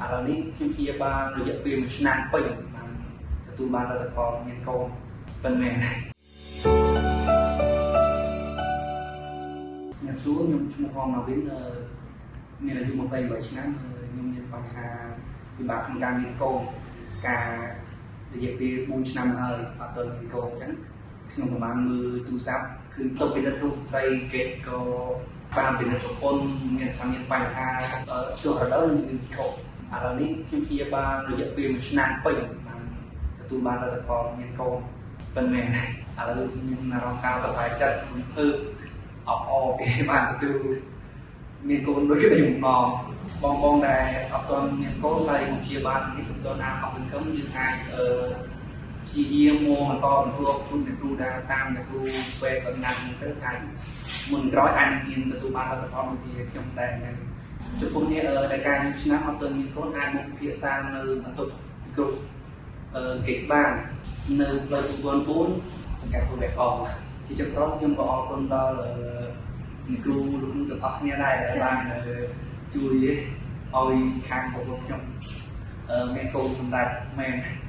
ឥឡូវនេះខ្ញុំព្យាបាលរយៈពេល1ឆ្នាំពេញបានទទួលបានលទ្ធផលមានកូនប៉ុន្មានខ្ញុំសួរខ្ញុំឈ្មោះហងណាវិនមានអាយុ28ឆ្នាំខ្ញុំមានបញ្ហាពិបាកក្នុងការមានកូនការរយៈពេល4ឆ្នាំហើយអត់ទាន់មានកូនអញ្ចឹងខ្ញុំក៏បានមើលទូរស័ព្ទគឺទៅពិនិត្យរូបស្ត្រីគេក៏បានពិនិត្យប្រពន្ធមានថាមានបញ្ហាចុះរដូវនិងជំងឺពិភពឥឡូវនេះខ្ញុំព្យាបាលរយៈពេល1ឆ្នាំពេញបានទទួលបានលទ្ធផលមានកូនប៉ុន្មានឥឡូវមានអារម្មណ៍ថាសប្បាយចិត្តរំភើបអបអរពេលបានទទួលមានកូនដូចគ្នាបំណងបងបងដែលអត់ទាន់មានកូនហើយមកព្យាបាលនេះមិនទាន់អាចអស់សង្ឃឹមយើងអាចព្យាយាមមកបន្តបន្ទាប់ជូនអ្នកគ្រូដែលតាមអ្នកគ្រូពេលកំណាត់ទៅអាចមុនក្រោយអាចនឹងមានទទួលបានលទ្ធផលដូចជាខ្ញុំដែរអញ្ចឹងចំពោះនេះដែលការខ្ញុំឆ្នាំអត់ទាន់មានកូនអាចមកពិភាក្សានៅបន្ទប់ពិគ្រោះកិច្ចបាននៅផ្លូវ2004សង្កាត់ភូមិកអជាចុងក្រោយខ្ញុំក៏អរគុណដល់អ្នកគ្រូលោកគ្រូទាំងអស់គ្នាដែរដែលបានជួយឲ្យខាងពួកខ្ញុំមានកូនសម្រាប់មែន។